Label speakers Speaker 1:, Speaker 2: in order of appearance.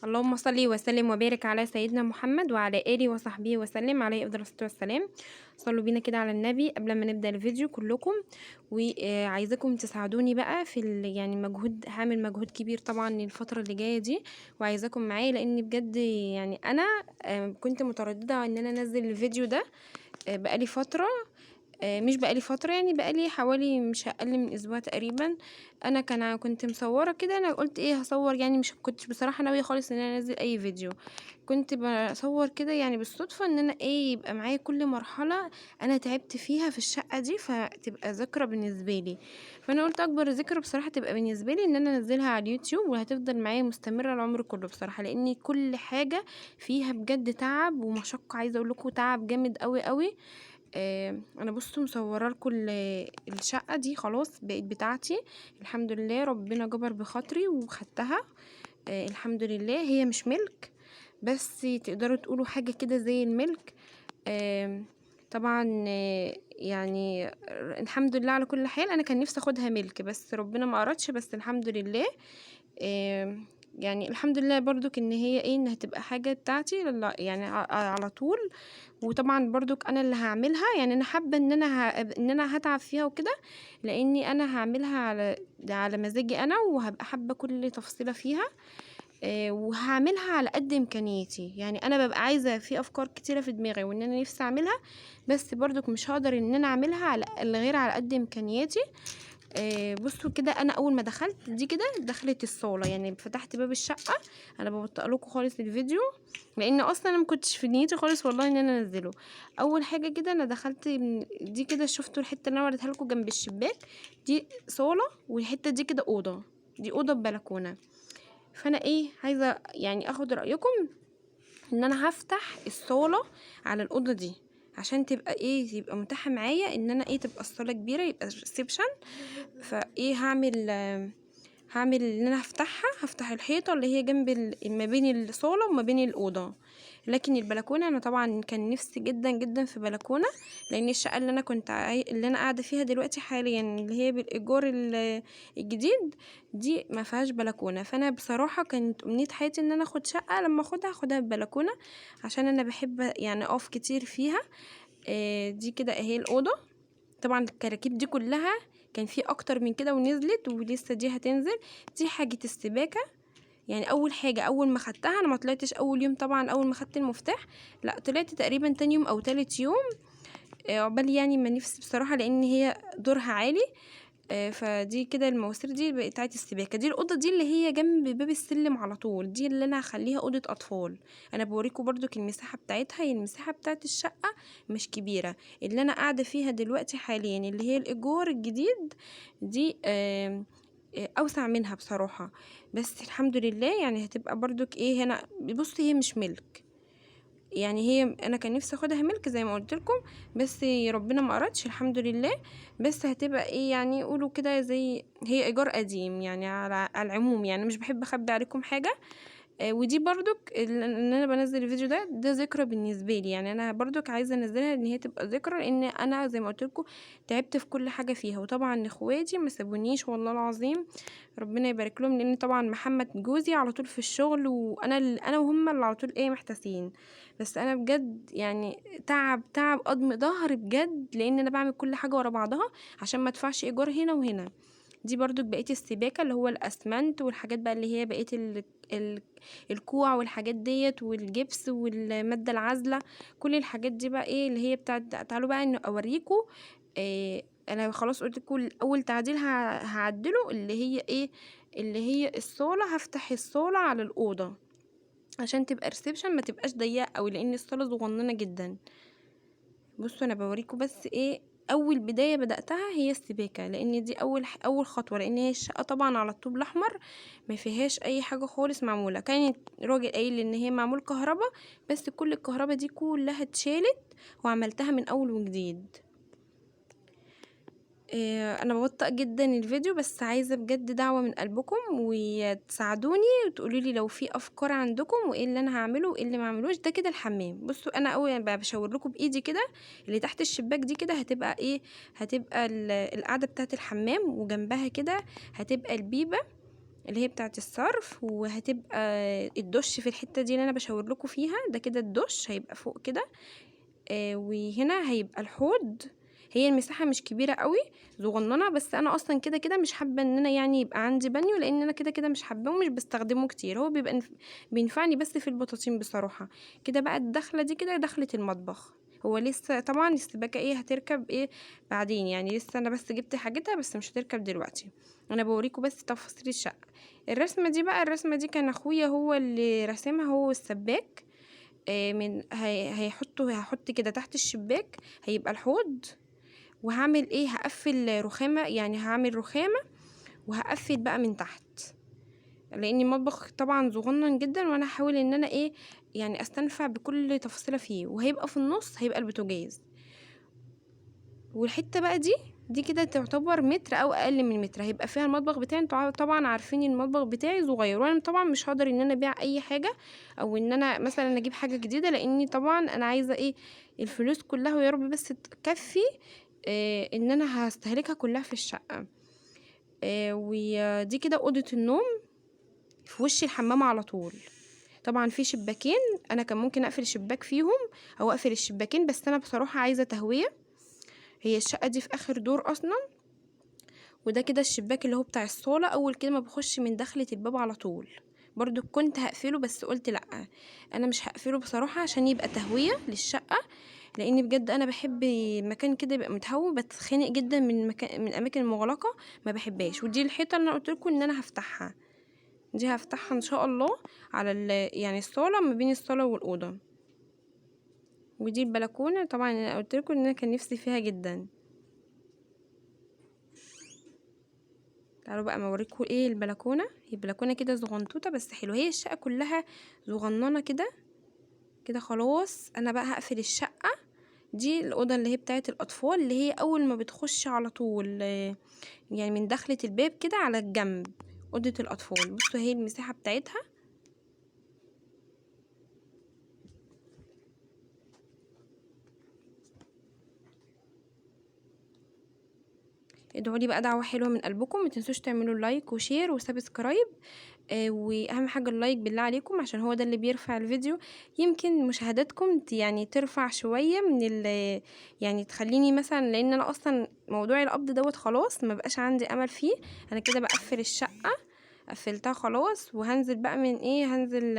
Speaker 1: اللهم صل وسلم وبارك على سيدنا محمد وعلى آله وصحبه وسلم، عليه أفضل الصلاة والسلام. صلوا بينا كده على النبي قبل ما نبدأ الفيديو كلكم، وعايزاكم تساعدوني بقى في يعني مجهود، هعمل مجهود كبير طبعا الفترة اللي جاية دي، وعايزاكم معايا لأن بجد أنا كنت مترددة إن أنا أنزل الفيديو ده، بقالي فترة، مش بقالي فترة، يعني بقالي حوالي مش أقل من أسبوع تقريبا. أنا كنت مصورة كده، أنا قلت إيه هصور، يعني مش كنتش بصراحة ناوية خالص إن أنا أنزل أي فيديو، كنت بصور كده يعني بالصدفة إن أنا إيه يبقى معايا كل مرحلة أنا تعبت فيها في الشقة دي، فتبقى ذكرى بالنسبة لي. فأنا قلت أكبر ذكرى بصراحة تبقى بالنسبة لي إن أنا أنزلها على اليوتيوب، وهتفضل معايا مستمرة العمر كله بصراحة، لأن كل حاجة فيها بجد تعب ومشقة، عايزة أقول لكم تعب جامد قوي قوي. انا بصوا مصوره لكم الشقة دي خلاص بقت بتاعتي الحمد لله، ربنا جبر بخاطري وخدتها، الحمد لله. هي مش ملك بس تقدروا تقولوا حاجة كده زي الملك. طبعا، الحمد لله على كل حال. انا كان نفسي اخدها ملك بس ربنا ما اردش، بس الحمد لله. الحمد لله برضك ان هي ايه، انها تبقى حاجة بتاعتي يعني على طول. وطبعا برضك انا اللي هعملها، يعني انا حابة ان انا هتعب فيها وكده، لاني انا هعملها على مزاجي انا، وهبقى حابة كل تفصيله فيها، وهعملها على قد امكانياتي. انا ببقى عايزه في افكار كتيرة في دماغي وان انا نفسي اعملها، بس برضك مش هقدر ان انا اعملها غير على قد امكانياتي. بصوا كده، انا اول ما دخلت دي كده دخلت الصاله، يعني فتحت باب الشقة. انا ببطئ لكم خالص الفيديو لان اصلا انا ما كنتش في نيتي خالص والله ان انا انزله. اول حاجة كده انا دخلت دي كده، شفتوا الحتة اللي انا وريتها لكم جنب الشباك دي صاله، والحتة دي كده اوضة، دي اوضة ببلكونه. فانا عايزه اخد رايكم ان انا هفتح الصاله على الاوضة دي عشان تبقى ايه، يبقى متاحة معايا ان انا ايه، تبقى الصاله كبيرة، يبقى ريسبشن. فايه هعمل ان انا هفتح الحيطة اللي هي جنب ما بين الصاله وما بين الاوضة. لكن البلكونه انا طبعا كان نفسي جدا جدا في بلكونة، لان الشقة اللي انا كنت اللي انا قاعدة فيها دلوقتي حاليا اللي هي بالايجار الجديد دي ما فيهاش بلكونة. فانا بصراحة كانت امنية حياتي ان انا اخد شقه، لما اخدها اخدها ببلكونه عشان انا بحب اقف كتير فيها. دي كده اهي الاوضة. طبعا الكراكيب دي كلها كان في اكتر من كده ونزلت، ولسه دي هتنزل. دي حاجة السباكه، يعني اول حاجة اول ما خدتها انا ما طلعتش اول يوم طبعا، اول ما خدت المفتاح لا، طلعت تقريبا تاني يوم او تالت يوم، عقبال ما نفسي بصراحة لان هي دورها عالي. فدي كده المواسير دي بتاعت السباكه. دي الاوضة دي اللي هي جنب باب السلم على طول، دي اللي انا هخليها اوضة اطفال. انا بوريكم برضو المساحة بتاعتها، هي المساحة بتاعت الشقة مش كبيرة. اللي انا قاعدة فيها دلوقتي حاليا اللي هي الايجار الجديد دي، اوسع منها بصراحة، بس الحمد لله هتبقى برضو ايه هنا. بصي هي مش ملك، يعني هي انا كان نفسي اخدها ملك زي ما قلت لكم، بس ربنا ما اردش الحمد لله. بس هتبقى ايه يعني، قولوا كده زي هي ايجار قديم يعني على العموم، مش بحب اخبي عليكم حاجة. ودي برضك ان انا بنزل الفيديو ده، ده ذكرى بالنسبة لي، انا برضك عايزه انزلها ان هي تبقى ذكرى، لان انا زي ما قلت لكم تعبت في كل حاجة فيها. وطبعا اخواتي ما سابونيش والله العظيم، ربنا يبارك لهم، لان طبعا محمد جوزي على طول في الشغل، وانا انا وهم اللي على طول ايه محتاسين. بس انا بجد تعب قضم ظهر بجد، لان انا بعمل كل حاجة ورا بعضها عشان ما ادفعش ايجار هنا وهنا. دي برضو بقية السباكه اللي هو الاسمنت والحاجات بقى اللي هي بقية الكوع والحاجات ديت والجبس والمادة العازله، كل الحاجات دي بقى ايه اللي هي بتاعت. تعالوا بقى ان اوريكم، انا خلاص قلت لكم اول تعديل هعدله اللي هي ايه، اللي هي الصاله. هفتح الصاله على الاوضة عشان تبقى ريسبشن، ما تبقاش ضيقه قوي لان الصاله صغننه جدا. بصوا انا بوريكم بس ايه اول بداية بداتها هي السباكه، لان دي اول خطوة، لان هي الشقة طبعا على الطوب الاحمر ما فيهاش اي حاجة خالص معمولة. كان راجل قايل ان هي معمول كهرباء، بس كل الكهرباء دي كلها اتشالت وعملتها من اول وجديد. انا ببطئ جدا الفيديو، بس عايزه بجد دعوه من قلبكم وتساعدوني وتقولوا لي لو في افكار عندكم وايه اللي انا هعمله وايه اللي ما اعملوش. ده كده الحمام. بصوا انا اول ما بشاور لكم بايدي كده اللي تحت الشباك دي كده هتبقى ايه، هتبقى القعدة بتاعه الحمام، وجنبها كده هتبقى البيبه. اللي هي بتاعه الصرف، وهتبقى الدش في الحتة دي اللي انا بشاور لكم فيها، ده كده الدش هيبقى فوق كده. وهنا هيبقى الحوض. هي المساحة مش كبيرة قوي، صغننه، بس انا اصلا كده كده مش حابة ان انا يعني يبقى عندي بانيو، لان انا كده كده مش حابة ومش بستخدمه كتير، هو بيبقى بينفعني بس في البطاطين بصراحة. كده بقى الدخلة دي كده دخله المطبخ. هو لسه طبعا السباكه ايه هتركب ايه بعدين، يعني لسه انا بس جبت حاجتها، بس مش هتركب دلوقتي، انا بوريكم بس تفاصيل الشقة. الرسمة دي بقى، الرسمة دي كان اخويا هو اللي رسمها، هو السباك. من هحط كده تحت الشباك هيبقى الحوض، وهعمل ايه، هقفل رخامه، يعني هعمل رخامه وهقفل بقى من تحت، لان المطبخ طبعا صغنن جدا، وانا هحاول ان انا ايه يعني استنفع بكل تفصيله فيه. وهيبقى في النص هيبقى البوتاجاز. والحتة بقى دي كده تعتبر متر او اقل من متر هيبقى فيها المطبخ بتاعي. انتوا طبعا عارفين المطبخ بتاعي صغير، وانا طبعا مش هقدر ان انا ابيع اي حاجة او ان انا مثلا اجيب حاجة جديدة، لاني طبعا انا عايزه ايه الفلوس كلها، ويا رب بس تكفي، ان انا هستهلكها كلها في الشقة. ودي كده اوضة النوم في وش الحمام على طول. طبعا في شباكين، انا كان ممكن اقفل الشباك فيهم او اقفل الشباكين، بس انا بصراحة عايزه تهوية. هي الشقة دي في اخر دور اصلا. وده كده الشباك اللي هو بتاع الصاله، اول كده ما بخش من دخلة الباب على طول. برضو كنت هقفله بس قلت لا، انا مش هقفله بصراحة عشان يبقى تهوية للشقه، لان بجد انا بحب مكان كده يبقى متهوي، بتخنق جدا من الاماكن المغلقة، ما بحبهاش. ودي الحيطة اللي انا قلت لكم ان انا هفتحها، دي هفتحها ان شاء الله على الصاله، ما بين الصاله والاوضه. ودي البلكونه، طبعا انا قلت لكم ان انا كان نفسي فيها جدا. تعالوا بقى ما اوريكم ايه البلكونه. هي البلكونه كده صغنطوطه بس حلوة، هي الشقة كلها صغننه كده كده. خلاص انا بقى هقفل الشقة. دي الاوضة اللي هي بتاعه الاطفال، اللي هي اول ما بتخش على طول، يعني من دخله الباب كده على الجنب، اوضة الاطفال. بصوا هي المساحة بتاعتها. ادعوا لي بقى دعوه حلوة من قلبكم، ما تنسوش تعملوا like و share و subscribe، واهم حاجة ال like بالله عليكم، عشان هو ده اللي بيرفع الفيديو. يمكن مشاهداتكم ترفع شوية من يعني تخليني مثلا، لان انا اصلا موضوع القبض دوت خلاص ما بقاش عندي امل فيه. انا كده بقفل الشقة، قفلتها خلاص، وهنزل بقى من ايه، هنزل،